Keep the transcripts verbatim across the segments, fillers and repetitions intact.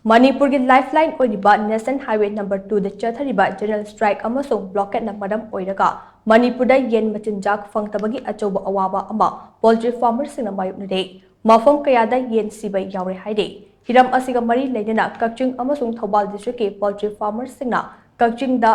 ꯃꯅꯤꯄꯨꯔꯒꯤ ꯂꯥꯏꯐꯂꯥꯏꯟ ꯑꯣꯏꯔꯤꯕ national highway number ꯇꯨꯗ ꯆꯠꯊꯔꯤꯕ ꯖꯦꯅꯔꯦꯜ ꯁ꯭ꯇ꯭ꯔꯥꯏꯛ ꯑꯃꯁꯨꯡ ꯕ꯭ꯂꯣꯀꯦꯠꯅ ꯃꯔꯝ ꯑꯣꯏꯔꯒ ꯃꯅꯤꯄꯨꯔꯗ ꯌꯦꯟ ꯃꯆꯤꯟꯖꯥꯛ ꯐꯪꯗꯕꯒꯤ ꯑꯆꯧꯕ ꯑꯋꯥꯕ ꯑꯃ ꯄꯣꯜꯇ꯭ꯔꯤ ꯐꯥꯔꯃꯔꯁꯤꯡꯅ ꯃꯥꯌꯣꯛꯅꯔꯦ꯫ ꯃꯐꯝ ꯀꯌꯥꯗ ꯌꯦꯟ ꯁꯤꯕ ꯌꯥꯎꯔꯦ ꯍꯥꯏꯔꯤ꯫ ꯍꯤꯔꯝ ꯑꯁꯤꯒ ꯃꯔꯤ ꯂꯩꯅꯅ ꯀꯛꯆꯤꯡ ꯑꯃꯁꯨꯡ ꯊꯧꯕꯥꯜ ꯗꯤꯁꯇ꯭ꯔꯤꯛꯀꯤ ꯄꯣꯜꯇ꯭ꯔꯤ ꯐꯥꯔꯃꯔꯁꯤꯡꯅ ꯀꯛꯆꯤꯡꯗ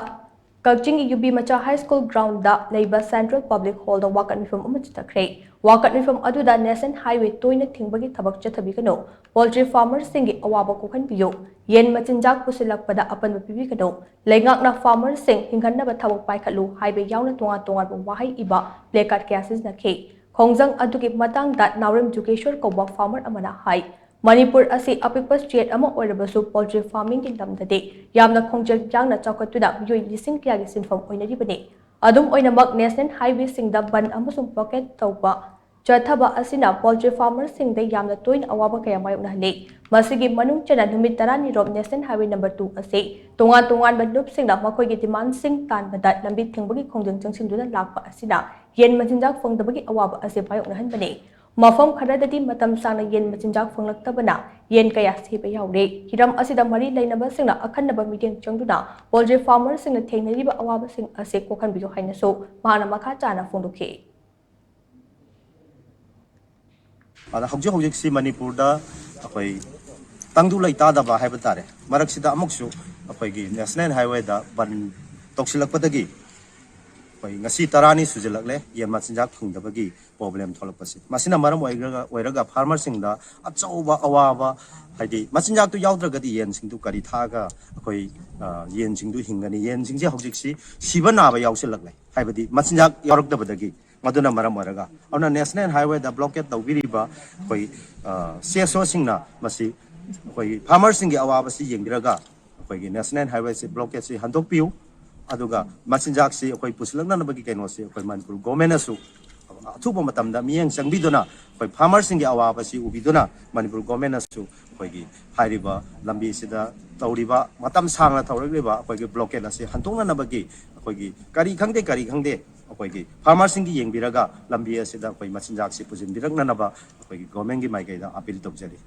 ꯀꯛꯆꯤꯡꯒꯤ ꯌꯨ ꯕꯤ ꯃꯆꯥ ꯍꯥꯏ ꯁ꯭ꯀꯨꯜ ꯒ꯭ꯔꯥꯎꯟꯗ ꯂꯩꯕ ꯁꯦꯟꯇ꯭ꯔꯦꯜ ꯄꯕ꯭ꯂꯤꯛ ꯍꯣꯜꯗ ꯋꯥꯀꯠ ꯃꯤꯐꯝ ꯑꯃ ꯆꯠꯊꯈ꯭ꯔꯦ꯫ ꯋꯥꯀꯠ ꯃꯤꯐꯝ ꯑꯗꯨꯗ ꯅꯦꯁꯅꯦꯜ ꯍꯥꯏꯋꯦ ꯇꯣꯏꯅ ꯊꯤꯡꯕꯒꯤ ꯊꯕꯛ ꯆꯠꯊꯕꯤꯒꯅꯨ, ꯄꯣꯜꯇ꯭ꯔꯤ ꯐꯥꯔꯃꯔꯁꯤꯡꯒꯤ ꯑꯋꯥꯕ ꯀꯣꯛꯍꯟꯕꯤꯌꯨ, ꯌꯦꯟ ꯃꯆꯤꯟꯖꯥꯛ ꯄꯨꯁꯤꯜꯂꯛꯄꯗ ꯑꯄꯟꯕ ꯄꯤꯕꯤꯒꯅꯨ, ꯂꯩꯉꯥꯛꯅ ꯐꯥꯔꯃꯔꯁꯤꯡ ꯍꯤꯡꯍꯟꯅꯕ ꯊꯕꯛ ꯄꯥꯏꯈꯠꯂꯨ ꯍꯥꯏꯕ ꯌꯥꯎꯅ ꯇꯣꯉꯥꯟ ꯇꯣꯉꯥꯟꯕ ꯋꯥꯍꯩ ꯏꯕ ꯄ꯭ꯂꯦꯀꯥꯔꯗ ꯀꯌꯥ ꯁꯤꯖꯤꯟꯅꯈꯤ꯫ ꯈꯣꯡꯖꯪ ꯑꯗꯨꯒꯤ ꯃꯇꯥꯡꯗ ꯅꯥꯎꯔꯦꯝ ꯖꯨꯒꯦꯁ꯭ꯋꯔ ꯀꯧꯕ ꯐꯥꯔꯃꯔ ꯑꯃꯅ ꯍꯥꯏ, ꯃꯅꯤꯄꯨꯔ ꯑꯁꯤ ꯑꯄꯤꯛꯄ ꯁ꯭ꯇꯦꯠ ꯑꯃ ꯑꯣꯏꯔꯕꯁꯨ ꯄꯣꯜꯇ꯭ꯔꯤ ꯐꯥꯔꯃꯤꯡꯒꯤ ꯂꯝꯗꯗꯤ ꯌꯥꯝꯅ ꯈꯣꯡꯖꯦꯜ ꯌꯥꯡꯅ ꯆꯥꯎꯈꯠꯇꯨꯅ ꯃꯤꯑꯣꯏ ꯂꯤꯁꯤꯡ ꯀꯌꯥꯒꯤ ꯁꯤꯟꯐꯝ ꯑꯣꯏꯅꯔꯤꯕꯅꯤ꯫ ꯑꯗꯨꯝ ꯑꯣꯏꯅꯃꯛ, ꯅꯦꯁꯅꯦꯜ ꯍꯥꯏꯋꯦꯁꯤꯡꯗ ꯕꯟ ꯑꯃꯁꯨꯡ ꯕ꯭ꯂꯣꯀꯦꯠ ꯇꯧꯕ ꯆꯠꯊꯕ ꯑꯁꯤꯅ ꯄꯣꯜꯇ꯭ꯔꯤ ꯐꯥꯔꯃꯔꯁꯤꯡꯗ ꯌꯥꯝꯅ ꯇꯣꯏꯅ ꯑꯋꯥꯕ ꯀꯌꯥ ꯃꯥꯌꯣꯛꯅꯍꯜꯂꯤ꯫ ꯃꯁꯤꯒꯤ ꯃꯅꯨꯡ ꯆꯟꯅ ꯅꯨꯃꯤꯠ ꯇꯔꯥꯅꯤꯔꯣꯝ ꯅꯦꯁꯅꯦꯜ ꯍꯥꯏꯋꯦ ꯅꯝꯕꯔ ꯇꯨ ꯑꯁꯤ ꯇꯣꯉꯥꯟ ꯇꯣꯉꯥꯟꯕ ꯂꯨꯞꯁꯤꯡꯅ ꯃꯈꯣꯏꯒꯤ ꯗꯤꯃꯥꯟꯁꯤꯡ ꯇꯥꯟꯕꯗ ꯂꯝꯕꯤ ꯊꯤꯡꯕꯒꯤ ꯈꯣꯡꯖꯪ ꯆꯪꯁꯤꯟꯗꯨꯅ ꯂꯥꯛꯄ ꯑꯁꯤꯅ ꯌꯦꯟ ꯃꯆꯤꯟꯖꯥꯛ ꯐꯪꯗꯕꯒꯤ ꯑꯋꯥꯕ ꯑꯁꯤ ꯃꯥꯌꯣꯛꯅꯍꯟꯕꯅꯤ꯫ ꯃꯐꯝ ꯈꯔꯗꯗꯤ ꯃꯇꯝ ꯁꯥꯡꯅ ꯌꯦꯟ ꯃꯆꯤꯟꯖꯥꯛ ꯐꯪꯂꯛꯇꯕꯅ ꯌꯦꯟ ꯀꯌꯥ ꯁꯤꯕ ꯌꯥꯎꯔꯦ꯫ ꯍꯤꯔꯝ ꯑꯁꯤꯗ ꯃꯔꯤ ꯂꯩꯅꯕꯁꯤꯡꯅ ꯑꯈꯟꯅꯕ ꯃꯤꯠꯌꯦꯡ ꯆꯪꯗꯨꯅ ꯄꯣꯜꯇ꯭ꯔꯤ ꯐꯥꯔꯃꯔꯁꯤꯡꯅ ꯊꯦꯡꯅꯔꯤꯕ ꯑꯋꯥꯕꯁꯤꯡ ꯑꯁꯤ ꯀꯣꯛꯍꯟꯕꯤꯌꯨ ꯍꯥꯏꯅꯁꯨ ꯃꯍꯥꯛꯅ ꯃꯈꯥ ꯇꯥꯅ ꯐꯣꯡꯗꯣꯛꯈꯤ꯫ ꯑꯗ ꯍꯧꯖꯤꯛ ꯍꯧꯖꯤꯛꯁꯤ ꯃꯅꯤꯄꯨꯔꯗ ꯑꯩꯈꯣꯏ ꯇꯪꯗꯨ ꯂꯩꯇꯥꯗꯕ ꯍꯥꯏꯕ ꯇꯥꯔꯦ, ꯃꯔꯛꯁꯤꯗ ꯑꯃꯨꯛꯁꯨ ꯑꯩꯈꯣꯏꯒꯤ ꯅꯦꯁꯅꯦꯜ ꯍꯥꯏꯋꯦꯗ ꯕꯟ ꯇꯧꯁꯤꯜꯂꯛꯄꯗꯒꯤ ꯑꯩꯈꯣꯏ ꯉꯁꯤ ꯇꯔꯥꯅꯤ ꯁꯨꯖꯤꯜꯂꯛꯂꯦ ꯌꯦꯟ ꯃꯆꯤꯟꯖꯥꯛ ꯐꯪꯗꯕꯒꯤ ꯄ꯭ꯔꯣꯕ꯭ꯂꯦꯝ ꯊꯣꯛꯂꯛꯄꯁꯦ꯫ ꯃꯁꯤꯅ ꯃꯔꯝ ꯑꯣꯏꯔꯒ ꯑꯣꯏꯔꯒ ꯐꯥꯔꯃꯔꯁꯤꯡꯗ ꯑꯆꯧꯕ ꯑꯋꯥꯕ, ꯍꯥꯏꯗꯤ ꯃꯆꯤꯟꯖꯥꯛꯇꯨ ꯌꯥꯎꯗ꯭ꯔꯒꯗꯤ ꯌꯦꯟꯁꯤꯡꯗꯨ ꯀꯔꯤ ꯊꯥꯛꯑꯒ ꯑꯩꯈꯣꯏ, ꯑ, ꯌꯦꯟꯁꯤꯡꯗꯨ ꯍꯤꯡꯒꯅꯤ? ꯌꯦꯟꯁꯤꯡꯁꯦ ꯍꯧꯖꯤꯛꯁꯤ ꯁꯤꯕ ꯅꯥꯕ ꯌꯥꯎꯁꯤꯜꯂꯛꯂꯦ, ꯍꯥꯏꯕꯗꯤ ꯃꯆꯤꯟꯖꯥꯛ ꯌꯥꯎꯔꯛꯇꯕꯗꯒꯤ꯫ ꯃꯗꯨꯅ ꯃꯔꯝ ꯑꯣꯏꯔꯒ ꯑꯗꯨꯅ ꯅꯦꯁꯅꯦꯜ ꯍꯥꯏꯋꯦꯗ ꯕ꯭ꯂꯣꯀꯦꯠ ꯇꯧꯕꯤꯔꯤꯕ ꯑꯩꯈꯣꯏ, ꯑ, ꯁꯤ ꯑꯦꯁ ꯑꯣꯁꯤꯡꯅ ꯃꯁꯤ ꯑꯩꯈꯣꯏꯒꯤ ꯐꯥꯔꯃꯔꯁꯤꯡꯒꯤ ꯑꯋꯥꯕꯁꯤ ꯌꯦꯡꯕꯤꯔꯒ ꯑꯩꯈꯣꯏꯒꯤ ꯅꯦꯁꯅꯦꯜ ꯍꯥꯏꯋꯦꯁꯤ ꯕ꯭ꯂꯣꯀꯦꯠꯁꯤ ꯍꯟꯗꯣꯛꯄꯤꯌꯨ꯫ ꯑꯗꯨꯒ ꯃꯆꯤꯟꯖꯥꯛꯁꯤ ꯑꯩꯈꯣꯏ ꯄꯨꯁꯤꯜꯂꯛꯅꯅꯕꯒꯤ ꯀꯩꯅꯣꯁꯤ ꯑꯩꯈꯣꯏ ꯃꯅꯤꯄꯨꯔ ꯒꯣꯔꯃꯦꯟꯅꯁꯨ ꯑꯊꯨꯕ ꯃꯇꯝꯗ ꯃꯤꯠꯌꯦꯡ ꯆꯪꯕꯤꯗꯨꯅ ꯑꯩꯈꯣꯏ ꯐꯥꯔꯃꯔꯁꯤꯡꯒꯤ ꯑꯋꯥꯕꯁꯤ ꯎꯕꯤꯗꯨꯅ ꯃꯅꯤꯄꯨꯔ ꯒꯣꯔꯃꯦꯟꯅꯁꯨ ꯑꯩꯈꯣꯏꯒꯤ ꯍꯥꯏꯔꯤꯕ ꯂꯝꯕꯤꯁꯤꯗ ꯇꯧꯔꯤꯕ ꯃꯇꯝ ꯁꯥꯡꯅ ꯇꯧꯔꯛꯂꯤꯕ ꯑꯩꯈꯣꯏꯒꯤ ꯕ꯭ꯂꯣꯀꯦꯠ ꯑꯁꯤ ꯍꯟꯗꯣꯛꯅꯅꯕꯒꯤ ꯑꯩꯈꯣꯏꯒꯤ ꯀꯔꯤ ꯈꯪꯗꯦ ꯀꯔꯤ ꯈꯪꯗꯦ ꯑꯩꯈꯣꯏꯒꯤ ꯐꯥꯔꯃꯔꯁꯤꯡꯒꯤ ꯌꯦꯡꯕꯤꯔꯒ ꯂꯝꯕꯤ ꯑꯁꯤꯗ ꯑꯩꯈꯣꯏ ꯃꯆꯤꯟꯖꯥꯛꯁꯤ ꯄꯨꯁꯤꯟꯕꯤꯔꯛꯅꯅꯕ ꯑꯩꯈꯣꯏꯒꯤ ꯒꯣꯔꯃꯦꯟꯒꯤ ꯃꯥꯏꯀꯩꯗ ꯑꯄꯤꯜ ꯇꯧꯖꯔꯤ꯫